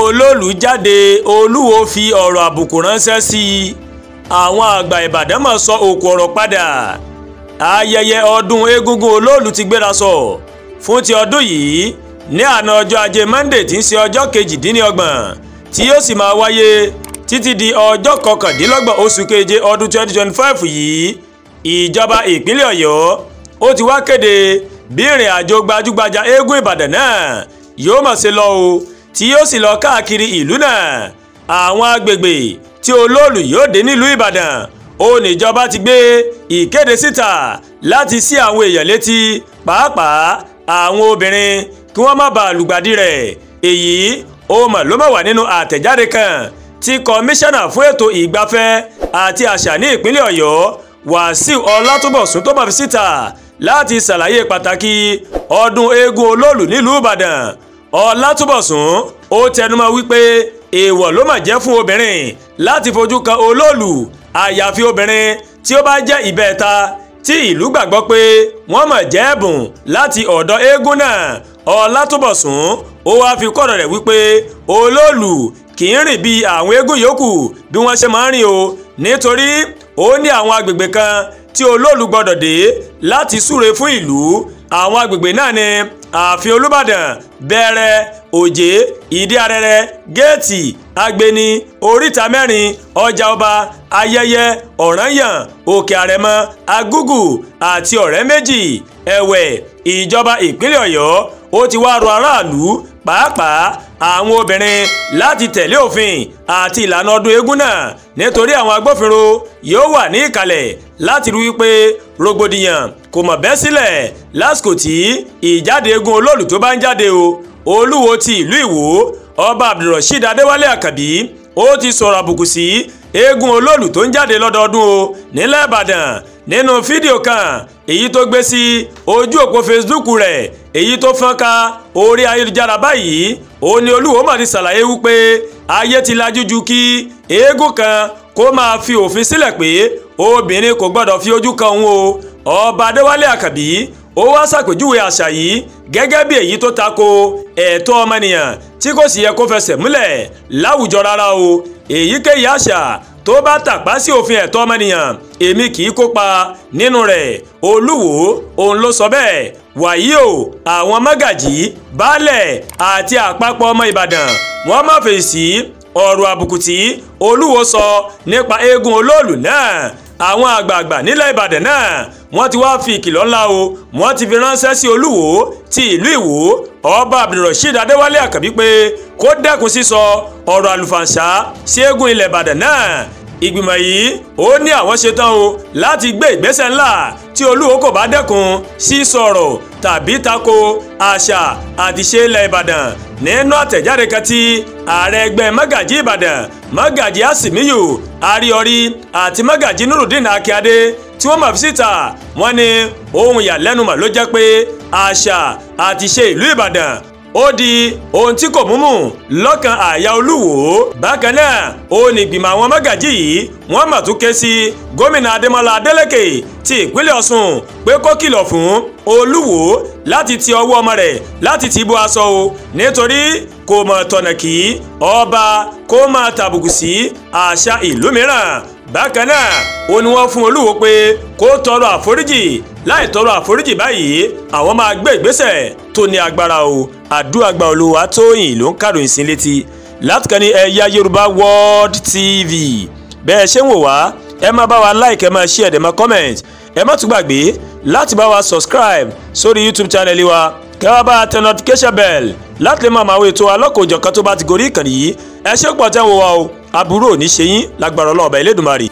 Olóòlù jáde, Olúwo fi ọ̀rọ̀ àbùkù ránṣẹ́ sí i. Àwọn àgbà Ìbàdàn máa sọ òkú ọ̀rọ̀ padà. Ayẹyẹ ọdún Egungun Olóòlù ti gbéra sọ fún ti ọdún yìí ní àná ọjọ́ ajé Monday tí ń ṣe ọjọ́ 28 tí yóò sì máa wáyé títí di ọjọ́ 29 oṣù keje ọdún 2025 yìí. Ìjọba ìpínlẹ̀ Ọ̀yọ́ ó ti wá kéde bí ìrìn àjò gbajúgbajà eégún Ìbàdàn náà yóò máa ṣe lọ o, tí yóò sì lọ káàkiri ìlú náà. Àwọn agbègbè tí Olóòlù yóò dé nílùú Ìbàdàn ó níjọba ti gbé ìkéde síta láti sí àwọn èèyàn létí, pàápàá àwọn obìnrin, kí wọ́n má bàa lùgbàdì rẹ̀. Èyí ó mọ̀ ló mọ̀ wà nínú àtẹ̀jáde kan tí kọmíṣánná fún ètò ìgbafẹ́ àti àṣà ní ìpínlẹ̀ Ọ̀yọ́ Wàsíù Ọlátúnbọ̀sún tó máa fi síta láti ṣàlàyé pàtàkì ọdún eégún Olóòlù nílùú Ìbàdàn. Ọlátúnbọ̀sún ó tẹnumọ́ wípé èèwọ̀ ló mà jẹ́ fún obìnrin láti fojú kan Olóòlù, àyàfi obìnrin tí ó bá jẹ́ ìbẹ́ta tí ìlú gbàgbọ́ pé wọ́n mà jẹ́ ẹ̀bùn láti ọ̀dọ̀ eégún náà. Ọlátúnbọ̀sún ó wáá fi kọ́rọ̀ rẹ̀ wípé Olóòlù kì í rìn bí àwọn eégún yòókù bí wọ́n ṣe máa ń rìn o, nítorí ó ní àwọn agbègbè kan tí Olóòlù gbọ́dọ̀ dé láti súre fún ìlú. Àwọn agbègbè náà ni ààfin Olúbàdàn, Bẹ̀rẹ̀, Òjé, Ìdí Arẹrẹ, Géètì, Agbeni, Oríta Mẹ́rin, Ọjà Ọba, Ayẹyẹ, Ọ̀rànyàn, Òkè Àrẹ̀mọ, Agúgù àti Ọ̀rẹ́ Méjì. Ẹ̀wẹ̀, ìjọba ìpínlẹ̀ Ọ̀yọ́ ó ti wá rọ aráàlú, pàápàá àwọn obìnrin, láti tẹ̀lé òfin àti ìlànà ọdún eégún náà, nítorí àwọn agbófinró yóò wà ní ìkàlẹ̀ láti rí wípé rògbòdìyàn kò mọ̀ bẹ́ sílẹ̀ lásìkò tí ìjáde eégún Olóòlù tó bá ń jáde o. Olúwo ti ìlú Ìwó, Ọba Abdulrasheed Adéwálé Àkànbí, ó ti sọ̀rọ̀ àbùkù sí eégún Olóòlù tó ń jáde lọ́dọọdún o nílẹ̀ Ìbàdàn. Nínú fídíò kan èyí tó gbé sí ojú òpó Facebook rẹ̀ èyí tó fọ́n ká orí ayélujára báyìí, ó ní Olúwo mà ti ṣàlàyé wípé ayé ti lajú ju kí eégún kan kó máa fi òfin sílẹ̀ pé obìnrin kò gbọ́dọ̀ fi ojú kan òun o. Ọba Adéwálé Àkànbí ó wá ṣàpèjúwe àṣà yìí gẹ́gẹ́ bí èyí tó tako ẹ̀tọ́ ọmọnìyàn tí kò sì yẹ kó fẹsẹ̀ múlẹ̀ láwùjọ rárá o. Èyíkéyìí àṣà tó bá tàpá sí òfin ẹ̀tọ́ ọmọnìyàn èmi kì í kópa nínú rẹ̀. Olúwo òun ló sọ bẹ́ẹ̀. Wàyí o, àwọn mọ́gàjì, baálẹ̀ àti àpapọ̀ ọmọ Ìbàdàn wọ́n má fèsì sí ọ̀rọ̀ àbùkù tí Olúwo sọ nípa eégún Olóòlù náà. Àwọn àgbààgbà nílẹ̀ Ìbàdàn náà wọ́n ti wá fi ìkìlọ̀ ńlá o, wọ́n ti fi ránṣẹ́ sí Olúwo ti ìlú Ìwó, Ọba Abdulrasheed Adéwálé Àkànbí, pé kó dẹ́kun sísọ ọ̀rọ̀ àlùfàǹṣá sí eégún ilẹ̀ Ìbàdàn náà. Ìgbìmọ̀ yìí ó ní àwọn ṣetán o láti gbé ìgbésẹ̀ ńlá tí Olúwo kò bá dẹ́kun sísọ̀rọ̀ tàbí tako àṣà àti ṣe ilẹ̀ Ìbàdàn. Nínú àtẹ̀jáde kan tí ààrẹ ẹgbẹ́ mọ́gàjí Ìbàdàn, mọ́gàjí Asimiyu Ariori àti mọ́gàjí Nurudeen Akíade tí wọ́n máa fi síta, wọ́n ní ohun ìyàlẹ́nu mà ló jẹ́ pé àṣà àti ṣe ìlú Ìbàdàn ó di ohun tí kò múmù lọ́kàn àyà Olúwo. Bákan náà ó ní ìgbìmọ̀ àwọn mọ́gàjí yìí wọ́n mà tún ké sí gómìnà Adémọ́lá Adélékè ti ìpínlẹ̀ Ọ̀ṣun pé kó kìlọ̀ fún Olúwo láti ti ọwọ́ ọmọ rẹ̀ láti ti bó aṣọ o, nítorí kò mọ̀ tọ̀nà kí ọba kó máa tàbùkù sí àṣà ìlú mìíràn. Bákan náà ó ní wọ́n fún Olúwo pé kó tọrọ àforíjì, láì tọrọ àforíjì báyìí àwọn máa gbé ìgbésẹ̀ tó ní agbára o. Àdúràgbà Olúwatóyìn ló ń kàròyìn sí létí látìkànnì Ẹ̀yà Yorùbá World TV. Bẹ́ẹ̀ ṣé ń wò wá, ẹ máa bá wa like, ẹ máa share, ẹ máa comment, ẹ má tún gbàgbé láti bá wa subscribe sórí YouTube channel wa, kẹ́ wá bá a tẹ notification bell láti lè máa máa wo ètò alọ́kòjọ̀kan tó bá ti gorí ìkànnì yìí. Ẹ ṣé pọ̀ tẹ́ ń wò wá o, àbúrò ò ní ṣe yín lágbára Ọlọ́run Ọba Elédùmarè.